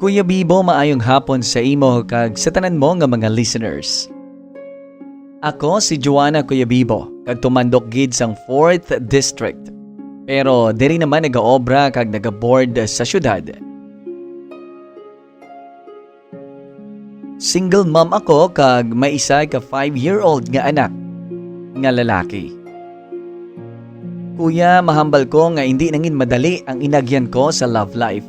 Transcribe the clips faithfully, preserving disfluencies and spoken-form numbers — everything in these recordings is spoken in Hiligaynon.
Kuya Bibo, maayong hapon sa imo kag sa tanan mo nga mga listeners. Ako si Joanna, Kuya Bibo, kag tumandok gid sang fourth District. Pero diri naman nagaobra kag nagaboard sa syudad. Single mom ako kag may isa ka five-year-old nga anak nga lalaki. Kuya, mahambal ko nga indi nangin madali ang inagyan ko sa love life.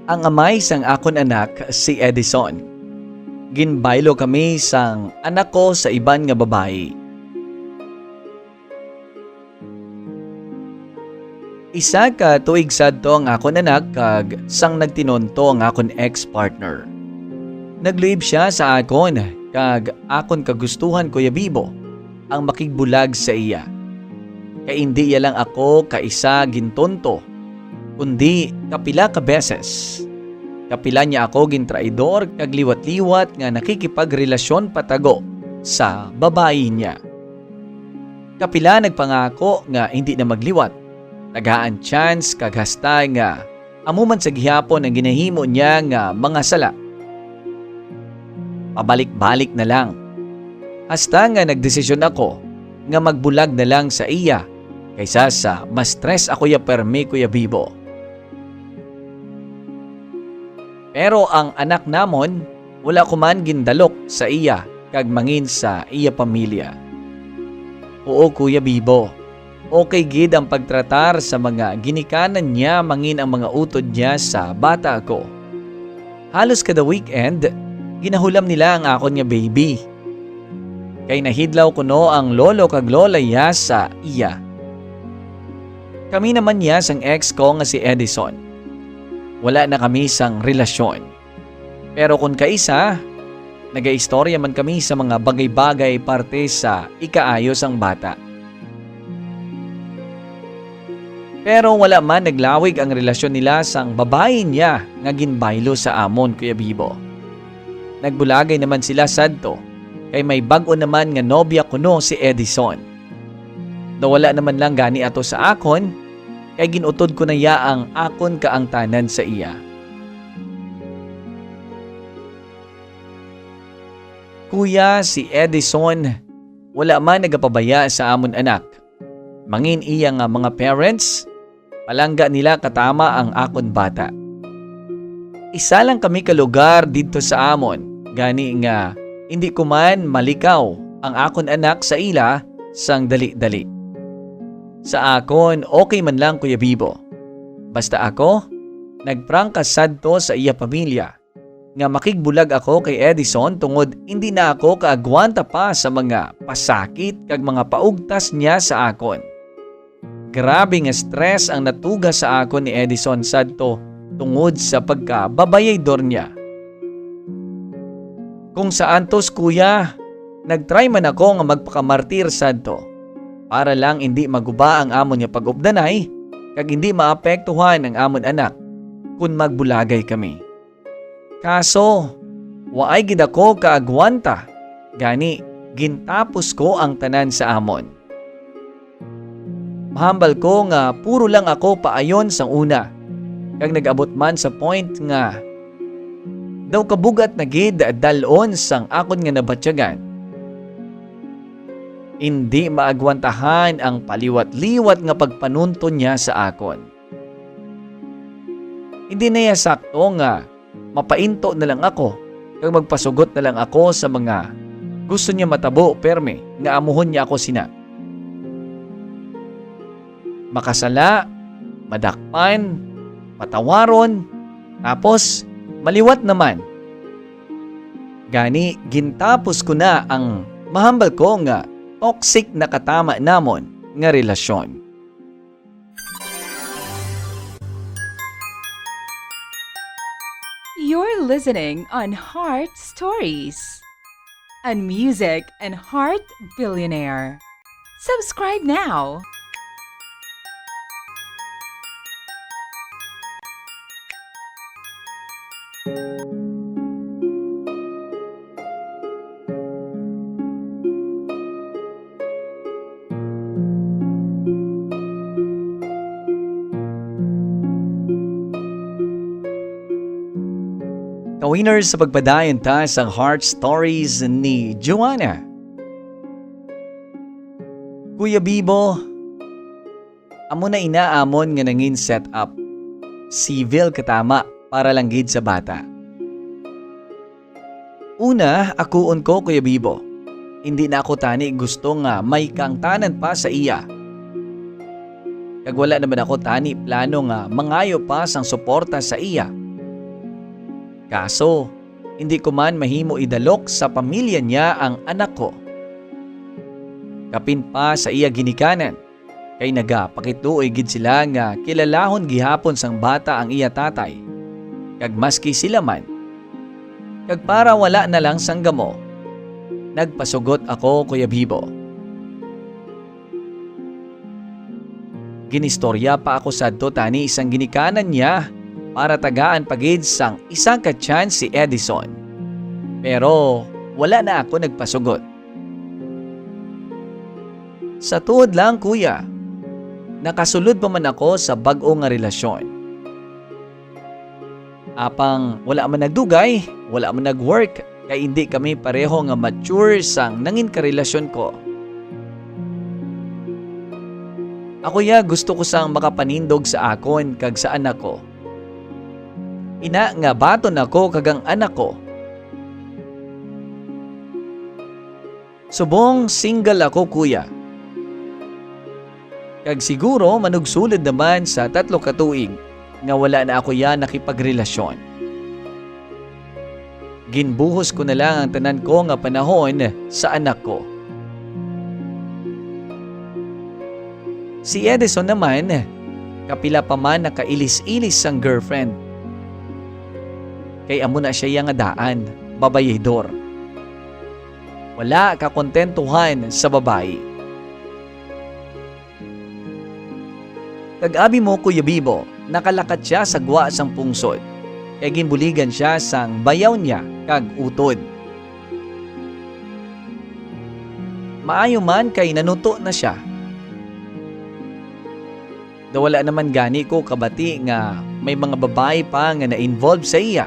Ang amay sang akon anak si Edison. Ginbaylo kami sang anak ko sa iban nga babayi. Isa ka tuig sadto ang akon anak kag sang nagtinunto ang akon ex-partner. Nagluib sia sa akon kag akon kagustuhan, Kuya Bibo, ang makigbulag sa iya. Kay indi iya lang ako kaisa gintunto, kundi kapila ka beses. Kapila niya ako gintraidor kag liwat-liwat nga nakikipagrelasyon patago sa babayi niya. Kapila nagpangako nga hindi na magliwat, tagaan chance kag hasta nga amo man sa gihapon ang ginahimo niya nga mga sala. Pabalik-balik na lang. Hasta nga nagdesisyon ako nga magbulag na lang sa iya kaysa sa ma-stress ako ya permi, Kuya Bibo. Pero ang anak namon, wala ko man gindalok sa iya kag mangin sa iya pamilya. Oo, Kuya Bibo, okay gid ang pagtratar sa mga ginikanan niya mangin ang mga utod niya sa bata ko. Halos kada weekend, ginahulam nila ang akon nga baby. Kay nahidlaw kuno ang lolo kag lola niya sa iya. Kami naman niya sang ex ko nga si Edison. Wala na kami sang relasyon. Pero kun kaisa, nagaistorya man kami sa mga bagay-bagay parte sa ikaayo sang bata. Pero wala man naglawig ang relasyon nila sang babayi niya nga ginbaylo sa amon, Kuya Bibo. Nagbulagay naman sila sadto, kay may bag-o naman nga nobya kuno si Edison. Nawala naman lang gani ato sa akon, kay gin-utod ko na ya ang akon kaangtanan sa iya. Kuya, si Edison, wala man nagapabaya sa amon anak. Mangin iya nga mga parents, palangga nila katama ang akon bata. Isa lang kami ka lugar didto sa amon, gani nga indi ko man malikaw ang akon anak sa ila sang dali-dali. Sa akon, okay man lang, Kuya Bibo. Basta ako, nagprangka sadto sa iya pamilya nga makigbulag ako kay Edison tungod indi na ako kaagwanta pa sa mga pasakit kag mga paugtas niya sa akon. Grabe nga stress ang natuga sa akon ni Edison sadto tungod sa pagkababayaydor niya. Kung sa antos, kuya, nagtry man ako nga magpakamartir sadto para lang indi maguba ang amon nga pag-updanay kag indi maapektuhan ang amon anak kon magbulagay kami. Kaso, waay gid ako kaagwanta, gani gintapos ko ang tanan sa amon. Mahambal ko nga puro lang ako paayon sang una, kag nag-abot man sa point nga daw kabug-at na gid dal-on sang akon nga nabatyagan. Indi maagwantahan ang paliwat-liwat nga pagpanunton niya sa akon. Hindi na iya sakto nga mapainto na lang ako kag magpasugot na lang ako sa mga gusto niya matabo, permi nga amuhon niya ako sina. Makasala, madakpan, patawaron, tapos maliwat naman. Gani, gintapos ko na ang mahambal ko nga toxic na katama namon nga relasyon. You're listening on Heart Stories, a music and heart billionaire. Subscribe now. Ka-winners, sa pagpadayon ta sa Heart Stories ni Joanna. Kuya Bibo, amo na ina amon nga nangin set up. Civil katama para lang gid sa bata. Una, akuon ko, Kuya Bibo. Hindi na ako tani gusto nga may kaangtanan pa sa iya. Kag wala naman ako tani plano nga mangayo pa sang suporta sa iya. Kaso, hindi ko man mahimo idalok sa pamilya niya ang anak ko. Kapin pa sa iya ginikanan, kay nagapakitluoy gid sila nga kilalahon gihapon sang bata ang iya tatay, kag maski sila man. Kag para wala na lang sang gamo, nagpasugot ako, Kuya Bibo. Ginistorya pa ako sadto tani sang ginikanan niya para tagaan pa gid sang isa ka chance si Edison. Pero wala na ako nagpasugot. Sa tuod lang, kuya, nakasulod pa man ako sa bag-o nga relasyon. Apang wala man nagdugay, wala man nag-work, kay indi kami pareho nga mature sang nangin karelasyon ko. Ako ya gusto ko sang makapanindog sa akon kag sa anak ko. Ina nga baton ako kag ang anak ko. Subong single ako, kuya. Kag siguro manugsulod naman sa tatlo ka tuig nga wala na ako ya nakipagrelasyon. Ginbuhos ko na lang ang tanan ko nga panahon sa anak ko. Si Edison naman, kapila pa man nakailis-ilis sang girlfriend. Kay amo na siya ya nga daan, babayidor. Wala kakontentuhan sa babayi. Kag abi mo, Kuya Bibo, nakalakat sia sa gwa sang pungsod, kay ginbuligan sia sang bayaw niya kag utod. Maayo man kay nanuto na sia. Daw wala naman gani ko kabati nga may mga babayi pa nga na-involve sa iya.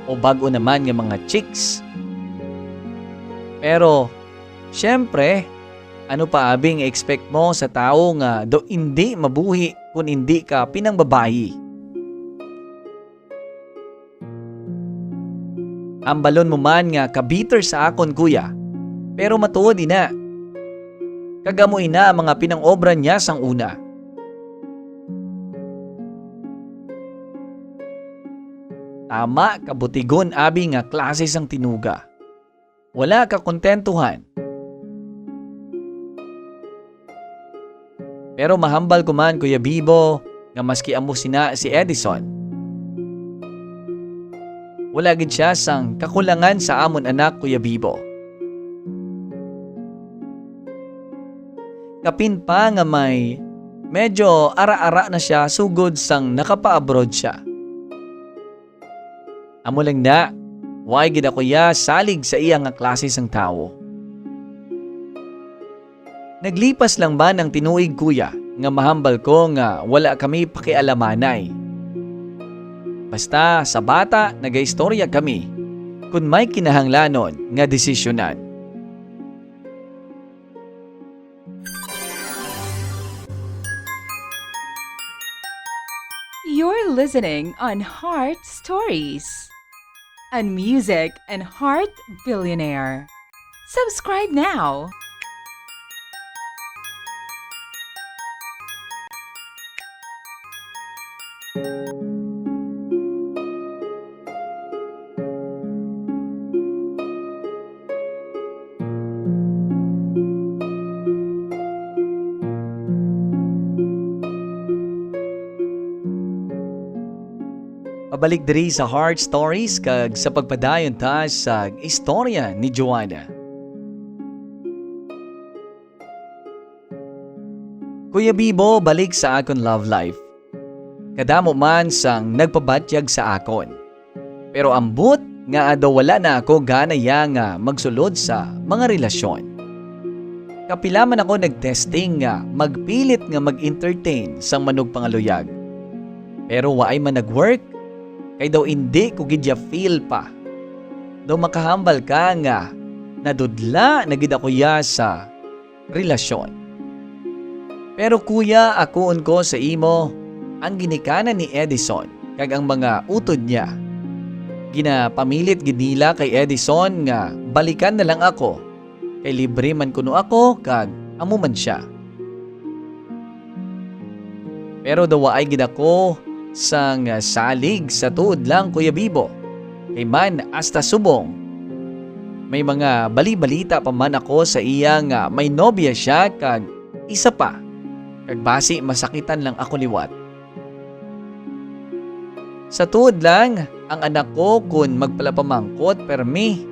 O bag-o naman nga mga chicks. Pero, syempre, ano pa abi nga expect mo sa tawo nga do indi mabuhi kun indi ka pinangbabayi? Hambalon mo man nga ka-bitter sa akon, kuya, pero matuod ina. Kag amo ina ang mga pinang-obra niya sang una. Tama, kabutigon abi nga klase sang tinuga. Wala kakontentuhan. Pero mahambal ko man, Kuya Bibo, nga maski amo sina si Edison, wala gid sia sang kakulangan sa amon anak, Kuya Bibo. Kapin pa nga may medyo ara-ara na sia sugod sang nakapa-abroad sia. Amo lang na, way gid ako ya salig sa iya nga klase sang tawo. Naglipas lang man ang tinuig, kuya, nga mahambal ko nga wala kami pakialamanay. Basta sa bata, nagaistorya kami kun may kinahanglanon nga desisyonan. You're listening on Heart Stories, a music and heart billionaire. Subscribe now. Pabalik diri sa Heart Stories kag sa pagpadayon ta sa istorya ni Joanna. Kuya Bibo, balik sa akon love life. Kadamo man sang nagpabatyag sa akon. Pero ambot nga daw wala na ako gana ya nga magsulod sa mga relasyon. Kapila man ako nag-testing nga magpilit nga mag-entertain sang manugpangaluyag. Pero waay man nag-work, kay daw indi ko gid ya feel pa. Daw makahambal ka nga nadudla na gid ako ya sa relasyon. Pero kuya, akuon ko sa imo ang ginikanan ni Edison kag ang mga utod niya. Ginapamilit gid nila kay Edison nga balikan na lang ako, kay libre man kuno ako kag amo man sia. Pero daw waay gid ako sang salig sa tuod lang, Kuya Bibo. Kay man, hasta subong may mga bali-balita pa man ako sa iya nga may nobya siya kag isa pa, kag basi masakitan lang ako liwat. Sa tuod lang, ang anak ko kun magpalapamangkot permi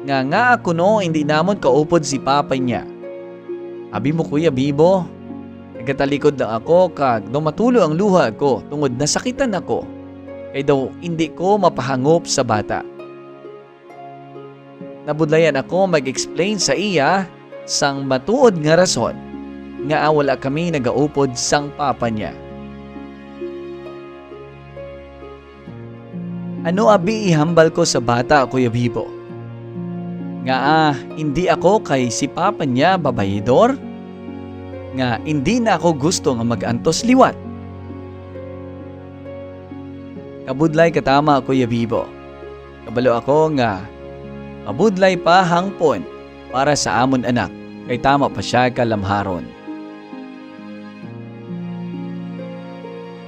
nga ngaa kuno hindi namon kaupod si papa niya. Abi mo, Kuya Bibo, nagatalikod lang ako kag daw matulo ang luha ko tungod nasakitan ako, kay daw indi ko mapahangop sa bata. Nabudlayan ako mag-explain sa iya sang matuod nga rason nga wala kami nagaupod sang papa niya. Ano abi ihambal ko sa bata, Kuya Bibo? Nga, ah, hindi ako kay si papa niya babayidor? Nga hindi na ako gusto nga mag-antos liwat? Kabudlay ka tama, Kuya Bibo. Kabalo ako nga mabudlay pa hangpon para sa amon anak, kay tama pa sia ka lamharon.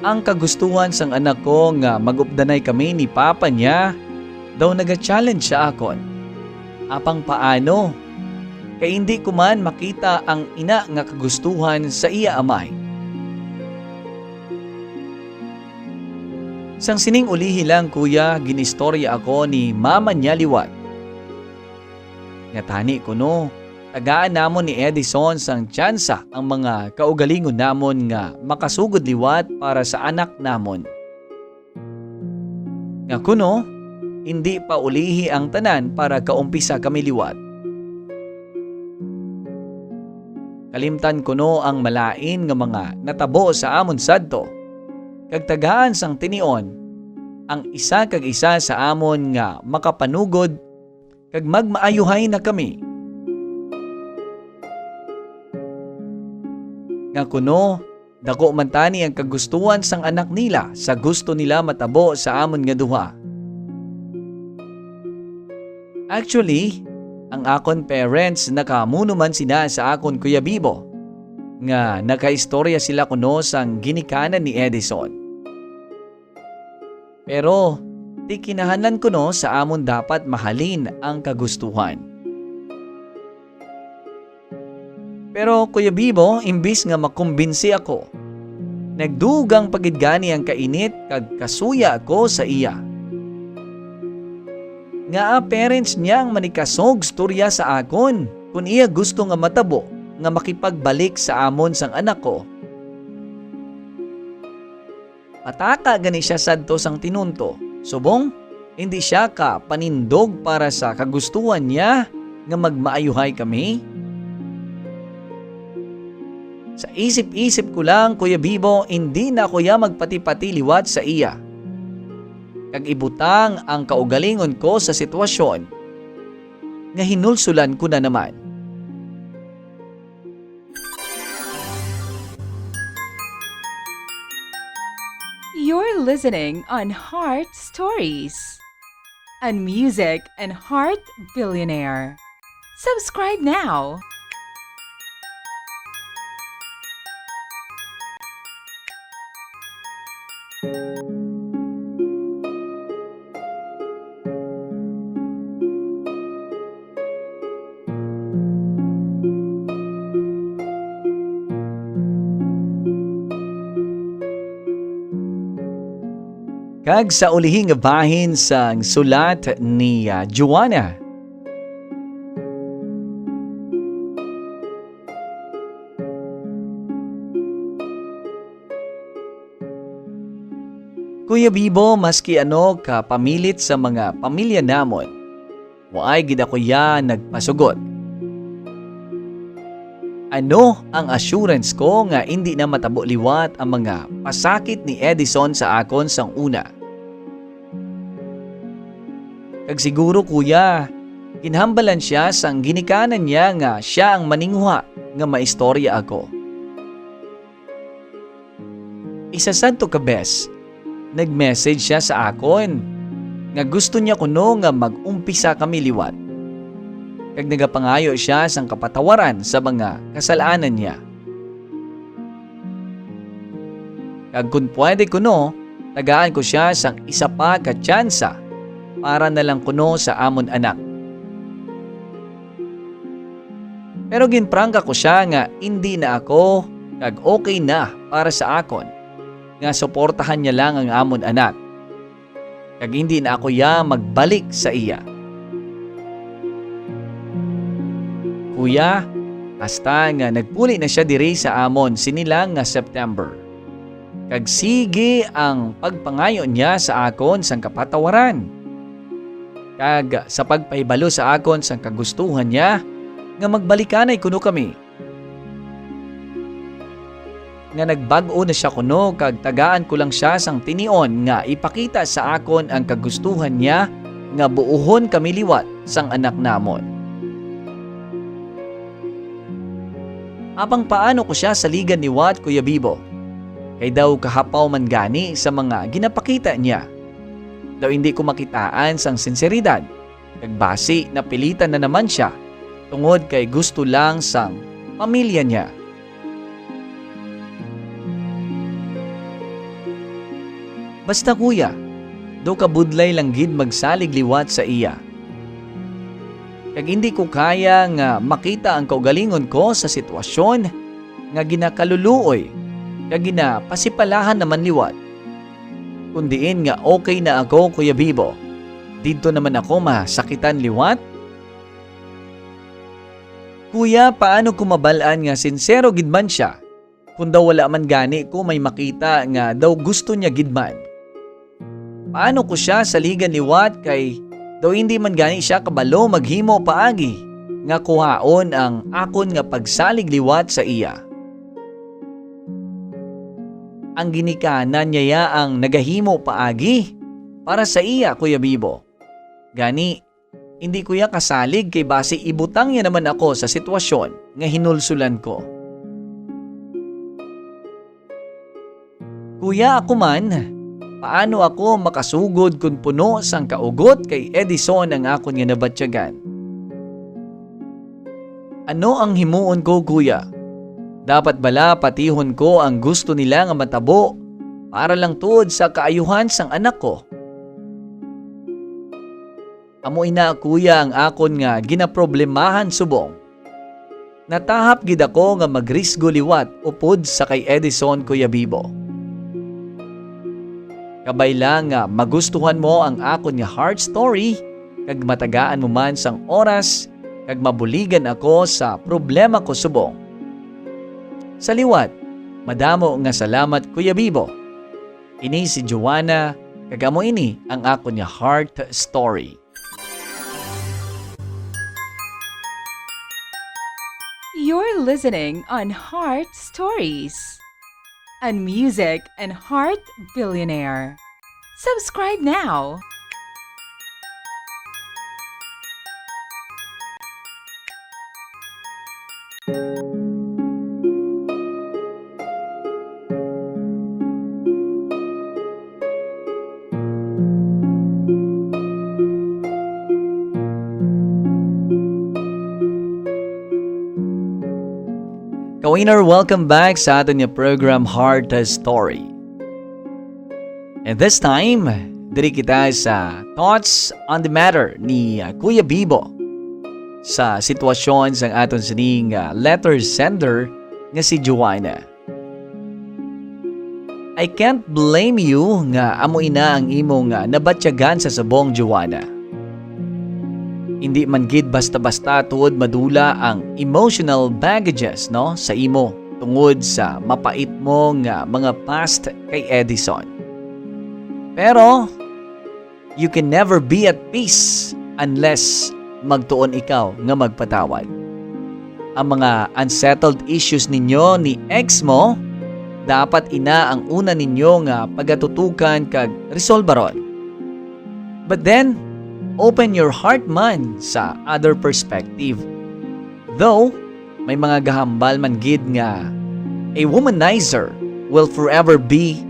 Ang kagustuhan sang anak ko nga mag-updanay kami ni papa niya daw naga-challenge sa akon. Apang paano? Kay indi ko man makita ang ina nga kagustuhan sa iya amay. Sang sining ulihi lang, kuya, ginistorya ako ni mama niya liwat. Nga tani kuno, tagaan namon ni Edison sang tsansa ang mga kaugalingon namon nga makasugod liwat para sa anak namon. Nga kuno, indi pa ulihi ang tanan para kaumpisa kami liwat. Kalimtan kuno ang malain nga mga natabo sa amon sadto, kag tagaan sang tinion ang isa kag isa sa amon nga makapanugod kag magmaayuhay na kami. Nga kuno, dako man tani ang kagustuhan sang anak nila sa gusto nila matabo sa amon nga duha. Actually, ang akon parents nakahamuno man sila sa akon, Kuya Bibo, nga nakaistorya sila kuno sang ginikanan ni Edison. Pero, ti kinahanglan kuno sa amon dapat mahalin ang kagustuhan. Pero, Kuya Bibo, imbis nga makumbinsi ako, nagdugang pa gid gani ang kainit kag kasuya ko sa iya. Ngaa parents niya ang manikasog storya sa akon, kun iya gusto nga matabo nga makipagbalik sa amon sang anak ko? Pataka gani sia sadto sang tinunto, subong hindi sia ka panindog para sa kagustuhan niya nga magmaayuhay kami? Sa isip-isip ko lang, Kuya Bibo, hindi na ako ya magpati-pati liwat sa iya, kag ibutang ang kaugalingon ko sa sitwasyon nga hinulsulan ko na naman. You're listening on Heart Stories, a music and heart billionaire. Subscribe now. Kag sa ulihi nga bahin sang sulat ni, ah, Joanna. Kuya Bibo, maski ano ka pamilit sa mga pamilya namon, waay gid ako ya nagpasugot. Ano ang assurance ko nga indi na matabo liwat ang mga pasakit ni Edison sa akon sang una? Kag siguro, kuya, ginhambalan sia sang ginikanan niya nga sia ang maninguha nga maistorya ako. Isa sadto ka bes, nag-message sia sa akon nga gusto niya kuno nga mag-umpisa kami liwat, kag nagapangayo sia sang kapatawaran sa mga kasalanan niya. Kag kon pwede kuno, tagaan ko sia sang isa pa ka tsansa para na lang kuno sa amon anak. Pero ginprangka ko sia nga indi na ako kag okay na para sa akon nga suportahan niya lang ang amon anak, kag indi na ako ya magbalik sa iya. Kuya, hasta nga nagpuli na sia diri sa amon sini lang nga September, kag sige ang pagpangayo niya sa akon sang kapatawaran, kag sa pagpahibalo sa akon sang kagustuhan niya nga magbalikanay kuno kami. Nga nagbag-o na sia kuno, kag tagaan ko lang sia sang tinion nga ipakita sa akon ang kagustuhan niya nga buuhon kami liwat sang anak namon. Apang paano ko sia saligan liwat, Kuya Bibo? Kay daw kahapaw man gani sa mga ginapakita niya. Daw indi ko makitaan sang sinseridad, kag basi napilitan na naman sia tungod kay gusto lang sang pamilya niya. Basta, kuya, daw kabudlay lang gid magsalig liwat sa iya. Kag indi ko kaya nga makita ang kaugalingon ko sa sitwasyon nga ginakaluluoy kag ginapasipalahan naman liwat. Kun diin nga okay na ako, Kuya Bibo, didto naman ako masakitan liwat? Kuya, paano ko mabal-an nga sinsero gid man sia, kun daw wala man gani ko may makita nga daw gusto niya gid man? Paano ko sia saligan liwat, kay daw indi man gani sia kabalo maghimo paagi nga kuhaon ang akon nga pagsalig liwat sa iya? Ang ginikanan niya ya ang nagahimo paagi para sa iya, Kuya Bibo. Gani, indi ko ya kasalig, kay basi ibutang niya naman ako sa sitwasyon nga hinulsulan ko. Kuya, ako man, paano ako makasugod kon puno sang kaugot kay Edison ang akon nga nabatyagan? Ano ang himuon ko, kuya? Dapat bala patihon ko ang gusto nila nga matabo para lang tuod sa kaayuhan sang anak ko? Amo ina, kuya, ang akon nga ginaproblemahan subong. Natahap gid ako nga magrisgo liwat upod sa kay Edison, Kuya Bibo. Kabay lang nga magustuhan mo ang akon nga heart story, kag matagaan mo man sang oras, kag mabuligan ako sa problema ko subong. Sa liwat, madamo nga salamat, Kuya Bibo. Ini si Joanna, kag amo ini ang akon nga heart story. You're listening on Heart Stories, a music and heart billionaire. Subscribe now. Ka-winner, welcome back sa aton nga program, Heart Story. And this time, diri kita sa Thoughts on the Matter ni, uh, Kuya Bibo sa sitwasyon sang aton sining, uh, letter sender nga si Joanna. I can't blame you nga amo ina ang imong, ah, nabatyagan sa subong, Joanna. Indi man gid basta-basta tuod madula ang emotional baggages, no, sa imo tungod sa mapait mo nga mga past kay Edison. Pero, you can never be at peace unless magtuon ikaw nga magpatawad. Ang mga unsettled issues ninyo ni ex mo, dapat ina ang una ninyo nga pagatutukan kag resolbaron. But then, open your heart man sa other perspective. Though, may mga gahambal man gid nga a womanizer will forever be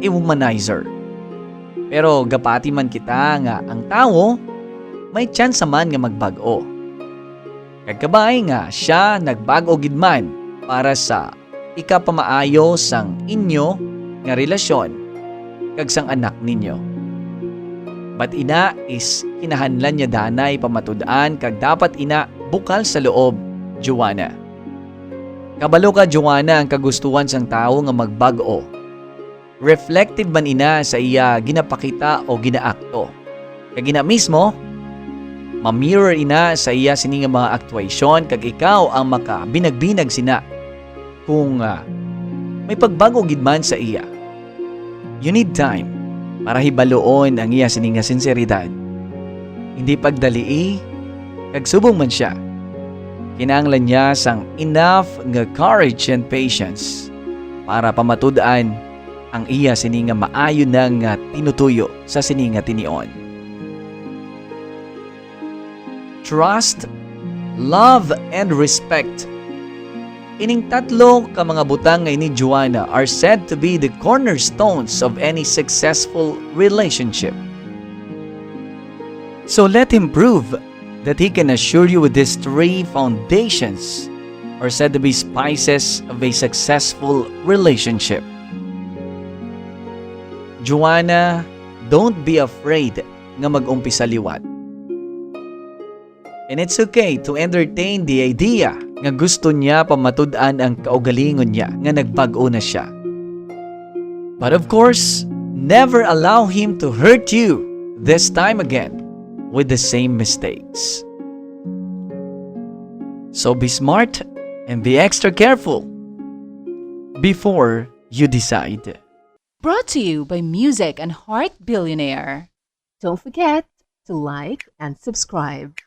a womanizer. Pero gapati man kita nga ang tawo may tsansa man nga magbag-o. Kag kabay nga sia nagbag-o gid man para sa ikapamaayo sang inyo nga relasyon kag sang anak ninyo. But ina is kinahanglan niya danay pamatud-an kag dapat ina bukal sa loob, Joanna. Kabalo ka, Joanna, ang kagustuhan sang tawo nga magbag-o. Reflective man ina sa iya ginapakita o ginaakto. Kag ina mismo, ma-mirror ina sa iya sini nga mga aktuasyon kag ikaw ang makabinagbinag sina kung ah, may pagbag-o gid man sa iya. You need time para hibaluon ang iya sini nga sinseridad. Hindi pagdalii, kag subong man sia, kinahanglan niya sang enough nga courage and patience para pamatud-an ang iya sini nga maayo na nga tinutuyo sa sini nga tinion. Trust, love, and respect. Ining tatlo ka mga butang nga ini, Joanna, are said to be the cornerstones of any successful relationship. So let him prove that he can assure you with these three foundations are said to be spices of a successful relationship. Joanna, don't be afraid nga mag-umpisa liwat. And it's okay to entertain the idea nga gusto niya pamatud-an ang kaugalingon niya nga nagbag-o na sia. But of course, never allow him to hurt you this time again with the same mistakes. So be smart and be extra careful before you decide. Brought to you by Music and Heart Billionaire. Don't forget to like and subscribe.